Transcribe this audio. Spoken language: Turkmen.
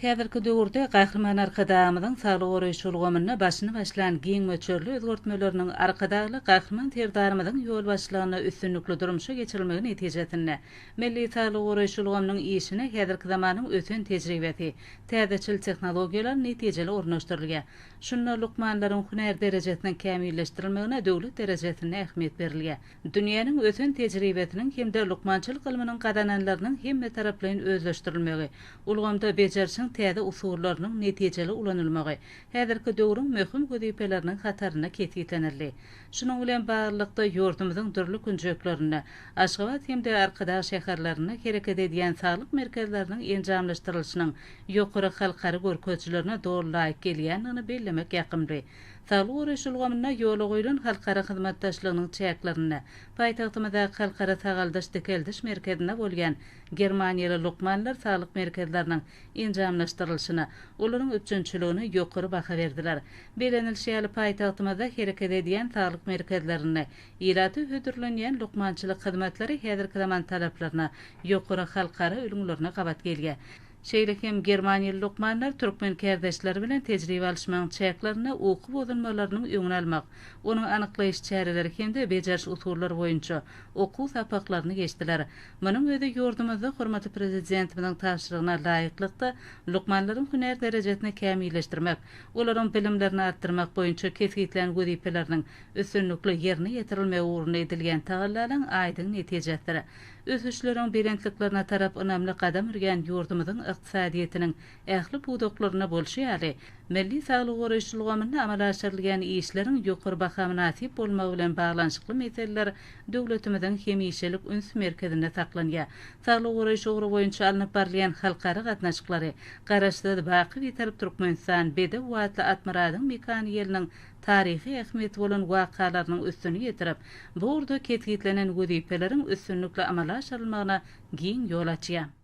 Häzirki döwürde Gahryman Arkadagymyzyň saglygy goraýyş ulgamynda başyny başlan giň möçberli özgertmeleriniň Arkadagly Gahryman Serdarymyzyň ýolbaşçylygynda üstünlikli durmuşa geçirilmegi netijesinde milli saglygy goraýyş ulgamynyň işine häzirki zamanyň ösen tejribesi, täzeçil tehnologiýalar netijeli ornaşdyrylýar. Şunda lukmanlaryň hünär derejesiniň kämilleşdirilmegine döwlet derejesinde ähmiýet berilýär. Dünýäniň ösen tejribesiniň hem-de lukmançylyk ylmynyň gazananlarynyň hemmetaraplaýyn özleşdirilmegi, ulgamda bejerişiň täze usullarynyň netijeli ulanylmagy häzirki döwrüň möhüm wezipeleriniň hatarynda kesgitlenildi. Şunuň bilen baglylykda, ýurdumyzyň dürli künjeklerinde, Aşgabat hem-de Arkadag şäherlerinde hereket edýän saglyk merkezleriniň enjamlaşdyrylyşynyň ýokary halkara görkezijilerine doly laýyk gelýändigini bellemek ýakymly. Saglygy goraýyş ulgamynda ýola goýlan halkara hyzmatdaşlygynyň çäklerinde paýtagtymyzdaky Halkara sagaldyş-dikeldiş merkezinde bolýan germaniýaly lukmanlar saglyk merkezleriniň enjamlaşdyrylyşyna, olaryň üpjünçiligine ýokary baha berdiler. Bellenilişi ýaly, paýtagtymyzda hereket edýän saglyk merkezlerinde ilata hödürlenýän lukmançylyk hyzmatlary häzirki zaman talaplaryna, ýokary halkara ülňülerine gabat gelýär. Şeýle hem germaniýaly lukmanlar türkmen kärdeşleri bilen tejribe alyşmagyň çäklerinde uky bozulmalarynyň öňüni almak, onuň anyklaýyş çäreleri hem-de bejeriş usullary boýunça okuw sapaklaryny geçdiler. Munuň özi ýurdumyzda hormatly Prezidentimiziň tabşyrygyna laýyklykda, lukmanlaryň hünär derejesini kämilleşdirmek, olaryň bilimlerini artdyrmak boýunça kesgitlän wezipeleriniň üstünlikli ýerine ýetirilmegi ugrunda edilýän tagallalaryň aýdyň netijesidir. Ösüşleriň belentliklerine tarap ynamly gadam urýan ýurdumyzyň ykdysadyýetiniň ähli pudaklarynda bolşy ýaly, milli saglygy goraýyş ulgamynda amala aşyrylýan işleriň ýokary baha mynasyp bolmagy bilen baglanyşykly meseleler döwletimiziň hemişelik üns merkezinde saklanýar. Saglygy goraýyş ugry boýunça alnyp barylýan halkara gatnaşyklary Garaşsyz, baky Bitarap Türkmenistan, bedew atly at-myradyň mekany ýylynyň taryhy ähmiýeti bolan wakalarynyň üstüni ýetirip, bu ugurda kesgitlenen wezipeleriň üstünlikli amala aşyrylmagyna giň ýol açýar.